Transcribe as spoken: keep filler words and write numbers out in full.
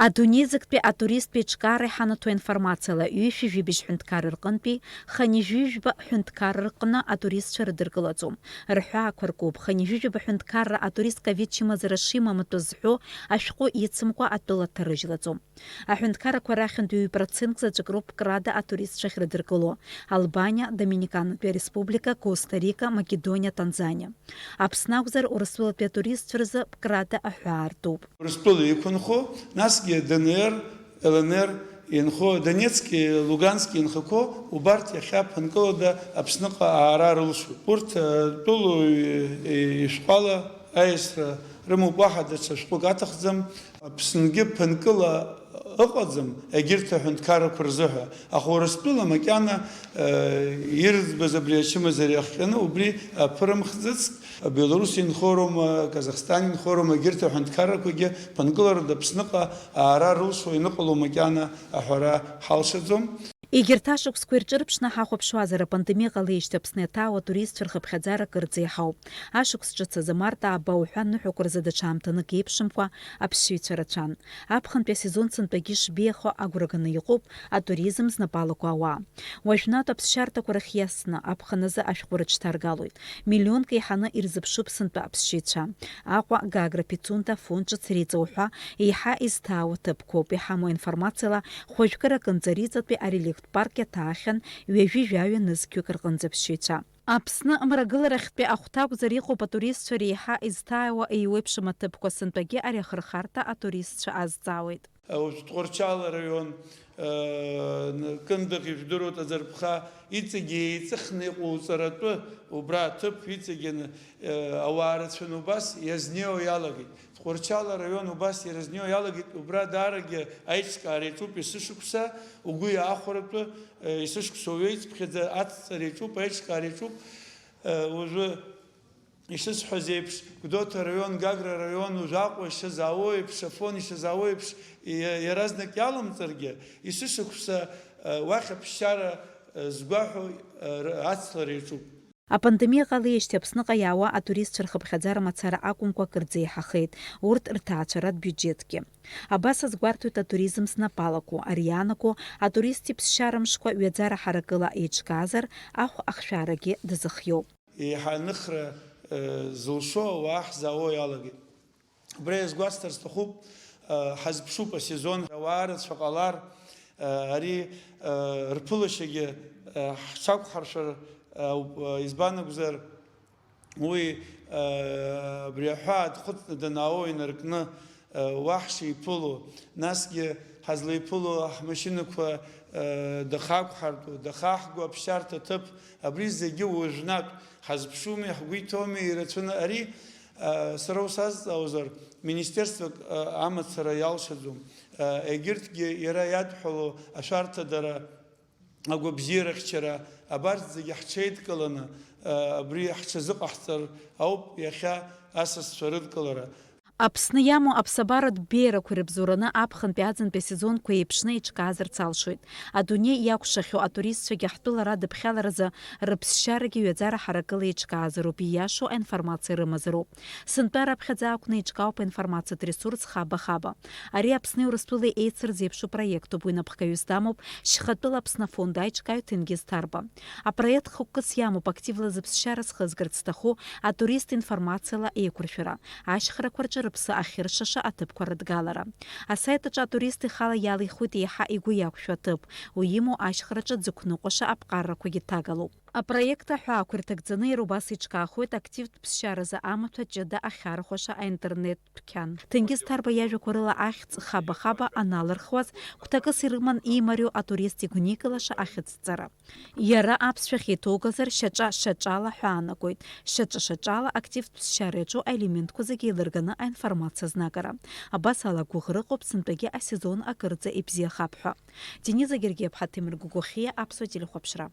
Адунеизыктәи атуристтә еиҿкаара иҳанаҭо информациала, ҩышәи жәибжь ҳәынҭқарра рҟынтәи хынҩажәи жәба ҳәынҭқарра рҟны атуристцәа рыдыркылаӡом. Рҳәаақәа ркуп, хынҩажәи жәба ҳәынҭқарра атурист ковид чымазара шимамтәыз зҳәо ашәҟәы ицымкәа атәыла дҭарыжьлаӡом. Аҳәынҭқаррақәа рахьынтә ҩ-процентк заҵәык роуп Пкрада атуристцәа ахьрыдыркыло: Албаниа, Доминиканатәи Ареспублика, Коста-Рика, Македониа, Танзаниа. Аԥсны акәзар, Урыстәылатәи атуристцәа рзы Пкрада аҳәаа ртәуп. Урыстәыла иқәынхо, насгьы Д Н Р, Л Н Р инхо, Донецки Лугански инхақәоу, убарҭ иахьа ԥынкылада Аԥсныҟа аара рылшоит. Урҭ, э, тәылоу, э, ишәҟәала аиасра рымоуп, уаҳа даҽа шәҟәык аҭахӡам. Аԥсынгьы ԥынкыла ыҟаӡам, егьырҭ аҳәынҭқаррақәа рзыҳәа. Аха Урыстәыла макьана, э, ирыӡбаз абри ачымазара иахҟьаны убри аԥырымхӡыцт. Беларусь инхорума, Казахстан инхорума, егьырҭ аҳәынҭқаррақәагьы ԥынгыларада Аԥсныҟа аара рылшо ианыҟало макьана аҳәара ҳалшаӡом. Егьырҭ ашықәсқәа ирҿырԥшны ҳахәаԥшуазар, апандемиа ҟалеижьҭеи Аԥсны иаҭаау атуристцәа рхыԥхьаӡара кырӡа иаҳауп. Ашықәс ҿыц азы, март ааба уҳәа аныҳәақәа рзы даҽа аамҭанык еиԥшымкәа аԥсшьаҩцәа рацәан. Аԥхынтәи асезон сынтәагьы шбеиахо агәраганы иҟоуп атуризм знапалақәа ауаа. Уажәнатә аԥсшьарҭақәа рахь иасны, аԥхыназы ашәҟәы рыҽҭаргалоит. Миллионк еиҳаны ирзыԥшуп сынтәа аԥсшьаҩцәа. Аҟәа, Гагра, Пицунда, Фон ҿыц, Риҵаҩ ҳәа еиҳа изҭаау аҭыԥқәоуп. Иҳамоу информациала, хәажәкыра акынӡа Риҵатәи ареликтә парк иаҭаахьан ҩажәи жәаҩа нызқьҩык рҟынӡа аԥсшьаҩцәа. Аԥсны мрагыларахьтәи ахәҭа акәзар, иҟоуп атуристцәа реиҳа изҭааиуа еиуеиԥшым аҭыԥқәа, сынтәагьы ари ахырхарҭа атуристцәа азҵаауеит. Уажә Тҟәарчал араион, э, Кындыӷ ижәдыруеит, аӡырԥха, иҵегь еиҵыхны иҟоу уҵаратәы, убра аҭыԥ иҵегь ан-, э, ауаа рацәаны убас иазнеиуа иалагеит. Тҟәарчал араион убас иразнеиуа иалагеит, убра даарагьы аиҿкаара иаҿуп есышықәса, угәы иаахәаратәы, э, есышықәса уеицԥхьаӡа ацҵара иаҿуп, аиҿкаара иаҿуп, э, уажәы Ишысҳәаз еиԥш, Гәдоуҭа араион, Гагра араион, уажә Аҟәа ишазаауа еиԥш, Афон ишазаауа еиԥш, иа-, иаразнак иалымҵыргьы, есышықәса, э, уахь аԥсшьара, э, згәаҳәо, э, р-, ацлара иаҿуп. Апандемиа ҟалеижьҭеи Аԥсныҟа иаауа атуристцәа рхыԥхьаӡара мацара акәымкәа, акырӡа еиҳахеит урҭ рҭаацәаратә биуџьетгьы. Абас азгәарҭоит атуризм знапалақәоу, ари иаанаго атурист иԥсшьара мшқәа ҩаӡара ҳаракыла еиҿкаазар, ахә ахшәарагьы дазыхиоуп. Еиҳа аныхра, э, зылшо ауаа ҳзаауа иалагеит. Убра иазгәасҭар сҭахуп, э, ҳазԥшуп асезон, ауаа рацәа ҟалар, э, ари, э, рԥылашьагьы, э, ҳҽақәҳаршәар, э, ауп, э, избан акәзар, уи, э, абри аҳәаа дхәыцны данаауа инаркны, уа ҳшиԥыло, насгьы ҳазлеиԥыло ҳмашьынақәа, э, дахақәҳартәу, дахаҳго аԥсшьарҭа ҭыԥ, абри зегьы уажәнатә ҳазԥшуми, ҳгәы иҭоуми ирацәаны. Ари, э, сара усазҵаауазар, министерствак, э, амацара иалшаӡом. Э, егьырҭгьы иара иадҳәало ашәарҭадара агәабзиарахьчара, абарҭ зегьы ҳҽеидкыланы, абри ҳҽазыҟаҳҵар ауп иахьа асасцәа рыдкылара. Аԥсны иамоу аԥсабаратә беиарақәа ирыбзоураны аԥхынтәи аӡынтәи асезонқәа еиԥшны еиҿкаазарц алшоит. Адунеи иакәшахьоу атуристцәагьы ҳтәыла радыԥхьаларазы рыԥсшьарагьы ҩаӡара ҳаракыла еиҿкаазароуп, ииашоу аинформациа рымазароуп. Сынтәа раԥхьаӡа акәны еиҿкаауп аинформациатә ресурс Хаба-Хаба. Ари Аԥсни Урыстәылеи еицырзеиԥшу проектуп, уи напхгаҩыс дамоуп Шьхатәыла Аԥсны афонд аиҿкааҩ Ҭенгиз Ҭарба. Апроект хықәкыс иамоуп активла зыԥсшьара зхызгарц зҭаху атурист информациала еиқәыршәара, ашьхарақәа рҿы рыԥсы ахьыршаша аҭыԥқәа рыдгалара. Асаит аҿы атурист ихала иалихуеит еиҳа игәы иақәшәо аҭыԥ, уи имоу ашьхараҿы дзықәныҟәаша аԥҟаррақәагьы ҭагалоуп. Апроект аҳәаақәа ирҭагӡаны иара убас еиҿкаахоит активтә ԥсшьаразы амаҭәа ҷыда ахьархәаша аинтернет дәқьан. Ҭенгиз Ҭарба иажәақәа рыла, ахьӡ Хаба-Хаба аналырхуаз, гәҭакыс ирыман иимариоу атурист игәникылаша ахьӡҵара. Иара аԥсшәахь иҭоугазар, шьаҿа-шьаҿала ҳәа аанагоит. Шьаҿа-шьаҿала активтә ԥсшьара иаҿу аелементқәа зегьы еилырганы аинформациа азнагара. Абас ала агәыӷра ыҟоуп сынтәагьы асезон акырӡа ибзиахап ҳәа. Дениза Гергиаԥҳа, Ҭемыр Гогохиа, Аԥсуа телехәаԥшра.